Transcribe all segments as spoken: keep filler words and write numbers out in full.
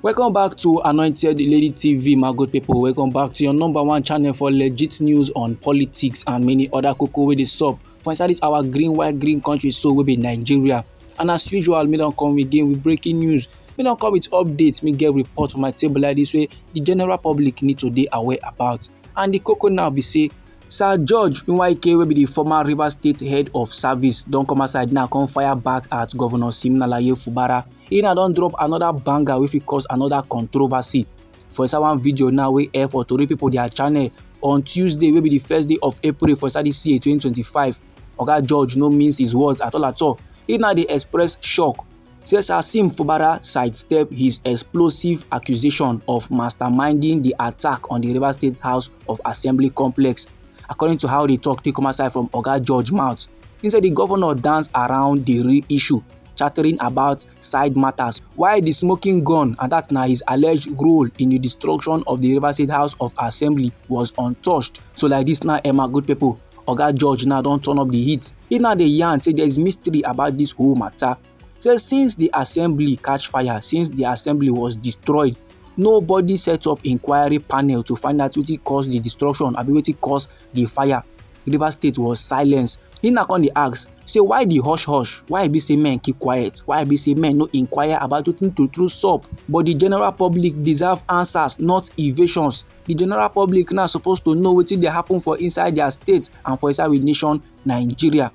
Welcome back to Anointed Lady T V, my good people. Welcome back to your number one channel for legit news on politics and many other koko wey dey sup for inside this our green, white, green country so wey be Nigeria. And as usual, me don come again with breaking news. Me don come with updates. Me get report for my table like this wey the general public need to dey aware about. And the koko now be say, Sir George Nweke, wey be the former Rivers State head of service, don come outside now, come fire back at Governor Siminalayi Fubara. He now don drop another banger wey fit cause another controversy. For inside one video now wey air for tori people their channel on Tuesday, wey be the first day of April for inside this year twenty twenty-five, Oga George no mince his words at all at all. He now dey express shock. Say Sasim Fubara sidestep his explosive accusation of masterminding the attack on the Rivers State House of Assembly complex. According to how the talk take come outside from Oga George mouth, he say the governor dance around the real issue, chattering about side matters, while the smoking gun, and that na his alleged role in the destruction of the Rivers State House of Assembly, was untouched. So like this now, Emma, good people, Oga George now don turn up the heat. He now dey yarn say there is mystery about this whole matter. Say since the assembly catch fire, since the assembly was destroyed, nobody set up inquiry panel to find out wetin cause the destruction, abi wetin cause the fire. Rivers State was silence. He now come dey ask say why the hush hush, why e be say men keep quiet, why e be say men no inquire about wetin true true sup. But the general public deserve answers, not evasions. The general public now suppose to know wetin dey happen for inside their state and for inside we nation Nigeria.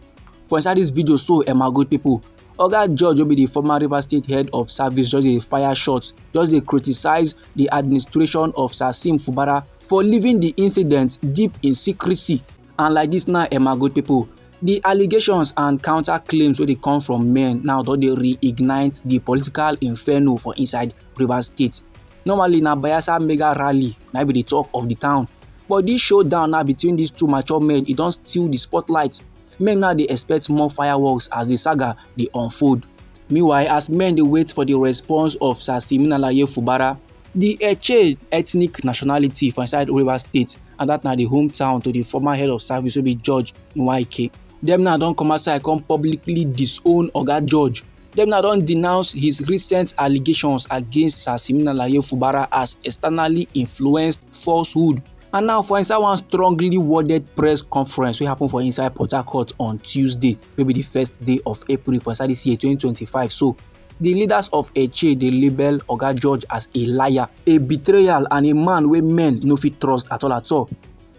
For inside this video so, eh, my good people, Oga George, wey be the former Rivers State head of service, just dey fire shots, just dey criticize the administration of Sasim Fubara for leaving the incident deep in secrecy. And like this now, eh, my good people, the allegations and counter claims wey dey come from men now don dey reignite the political inferno for inside Rivers State. Normally na Bayelsa mega rally na be the talk of the town, but this showdown now between these two mature men, e don steal the spotlight. Men now dey expect more fireworks as the saga dey unfold. Meanwhile, as men dey wait for the response of Sir Siminalaye Fubara, the Eche ethnic nationality for inside Rivers State, and that na the hometown to the former head of service wey be George Nweke. Dem now don come outside come publicly disown Oga George. Dem now don denounce his recent allegations against Sir Siminalaye Fubara as externally influenced falsehood. And now for inside one strongly worded press conference wey happen for inside Port Harcourt on Tuesday, wey be the first day of April for inside this year twenty twenty-five. So the leaders of Eche dey label Oga George as a liar, a betrayal, and a man wey men no fit trust at all at all.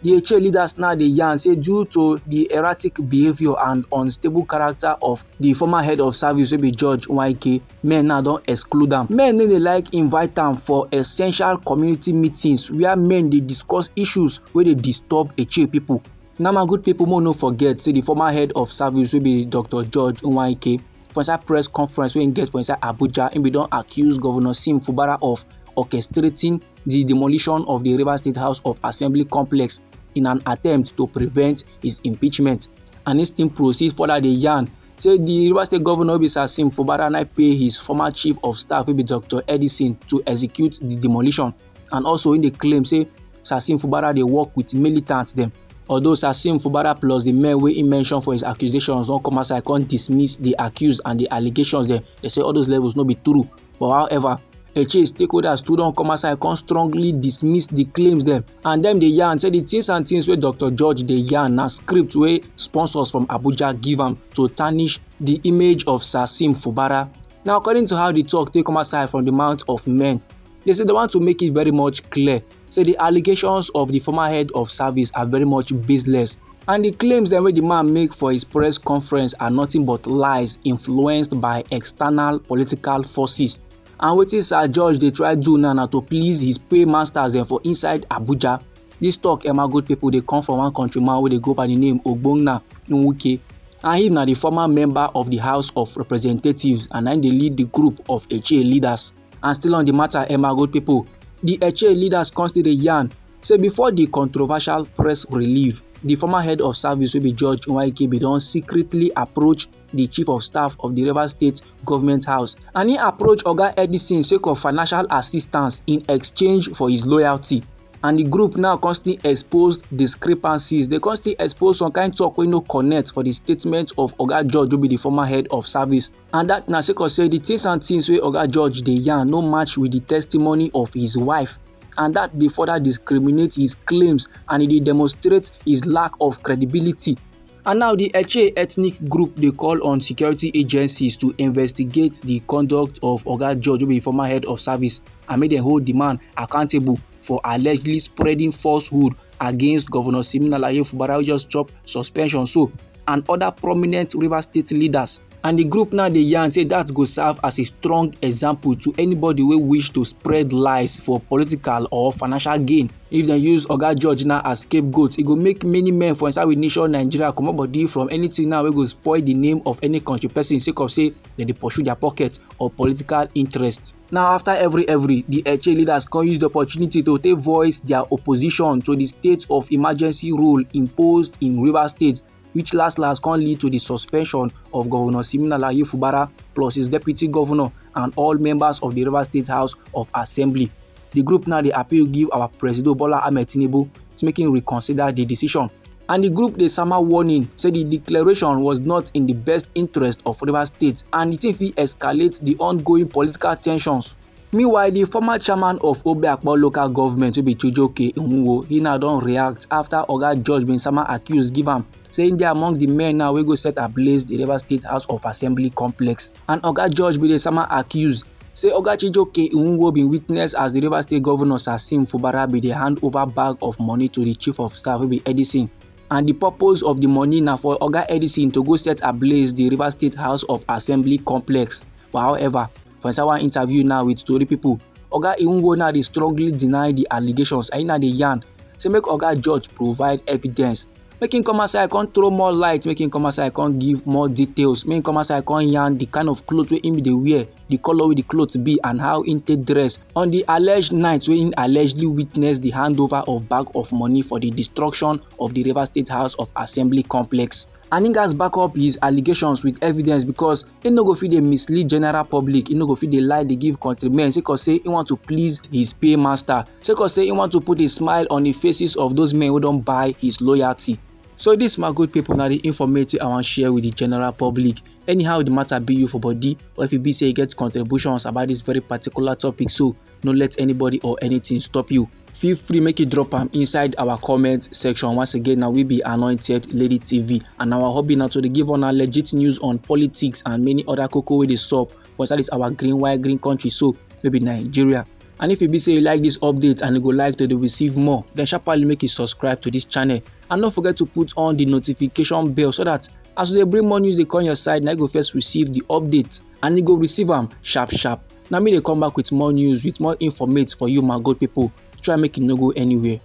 The Eche leaders now dey yarn say due to the erratic behaviour and unstable character of the former head of service wey be George Nweke, men now don exclude am. Men no dey like invite am for essential community meetings where men dey discuss issues wey dey disturb Eche people. Now my good people, mo no forget say the former head of service wey be Doctor George Nweke, for inside press conference wey he get for inside Abuja, he bin don accuse Governor Sim Fubara of orchestrating the demolition of the Rivers State House of Assembly complex in an attempt to prevent his impeachment. And he still proceed further dey yarn say the Rivers State governor wey be Sasim Fubara na pay his former chief of staff wey be Doctor Edison to execute the demolition. And also he dey claim say Sasim Fubara dey work with militants dem. Although Sasim Fubara plus the men wey he mention for his accusations don come outside come dismiss the accuse and the allegations dem, they say all those levels no be true. But however, Eche stakeholders too don come outside come strongly dismiss the claims dem, and dem dey yarn say the things and things wey Doctor George dey yarn na script wey sponsors from Abuja give am to tarnish the image of Sasim Fubara. Now, according to how the talk take come outside from the mouth of men, they say they want to make it very much clear say the allegations of the former head of service are very much baseless, and the claims dem wey the man make for his press conference are nothing but lies influenced by external political forces. And wetin Sir George dey try do now na to please his paymasters dem for inside Abuja. This talk, eh, my good people, dey come from one countryman wey dey go by the name Ogbonna Nwuke, and him na the former member of the House of Representatives, and na him dey lead the group of Eche leaders. And still on the matter, eh, my good people, the Eche leaders come still dey yarn say before the controversial press relief, the former head of service wey be George Nweke bin don secretly approach the chief of staff of the Rivers State Government House, and he approach Oga Edison sake of financial assistance in exchange for his loyalty. And the group now constantly expose discrepancies. They constantly expose some kind talk wey no connect for the statement of Oga George, who be the former head of service. And that na sake of say the things and things wey Oga George dey yarn no match with the testimony of his wife. And that dey further discriminate his claims, and e dey demonstrate his lack of credibility. And now the Etche ethnic group dey call on security agencies to investigate the conduct of Oga George, who be former head of service, and make dem hold the man accountable for allegedly spreading falsehood against Governor Siminalayi Fubara, wey just chop suspension so, and other prominent Rivers State leaders. And the group now dey yarn say that go serve as a strong example to anybody wey wish to spread lies for political or financial gain. If dem use Oga George now as scapegoat, e go make many men for inside we nation Nigeria comot body from anything now wey go spoil the name of any country person sake of say dem dey pursue their pocket or political interest. Now, after every every, the Etche leaders come use the opportunity to take voice their opposition to the state of emergency rule imposed in Rivers State, which last last come lead to the suspension of Governor Siminalayi Fubara plus his deputy governor and all members of the Rivers State House of Assembly. The group now dey appeal give our Presido Bola Ahmed Tinubu to make him reconsider the decision. And the group dey sama warning say the declaration was not in the best interest of Rivers State, and the thing fit escalate the ongoing political tensions. Meanwhile, the former chairman of Obeakpor local government, wey be Chijioke Nwunwo, he now don react after Oga George bin sama accuse give am say he dey among the men now wey go set ablaze the Rivers State House of Assembly complex. And Oga George bin dey sama accuse say Oga Chijioke Nwunwo bin witness as the Rivers State governor Sasim Fubara bin dey hand over bag of money to the chief of staff, wey be Edison. And the purpose of the money na for Oga Edison to go set ablaze the Rivers State House of Assembly complex. But however, for inside one interview now with tori people, Oga Nwunwo now dey strongly deny the allegations, and he now dey yarn say make Oga George provide evidence. Make him come outside, come throw more light, make him come outside, come give more details, make him come outside, come yarn the kind of cloth wey him dey wear, the colour wey the cloth be, and how him take dress on the alleged night wey him allegedly witness the handover of bag of money for the destruction of the Rivers State House of Assembly complex. And he gats back up his allegations with evidence, because he no go fit dey mislead general public, he no go fit dey lie dey give countrymen sake of say he want to please his paymaster, sake of say he want to put a smile on the faces of those men wey don buy his loyalty. So this, my good people, na the informative I wan share with the general public. Anyhow the matter be you for body, or if e be say you get contributions about this very particular topic, so no let anybody or anything stop you. Feel free make you drop am inside our comment section. Once again, na we be Anointed Lady T V, and our hobby na to dey give una legit news on politics and many other koko wey dey sup for inside this our green white green country so, wey be Nigeria. And if e be say you like this update and you go like to dey receive more, then sharply make you subscribe to this channel, and no forget to put on the notification bell so that as we dey bring more news dey come your side, na you go first receive the update and you go receive am sharp sharp. Na me dey come back with more news, with more informate for you, my good people. Try make you no go anywhere.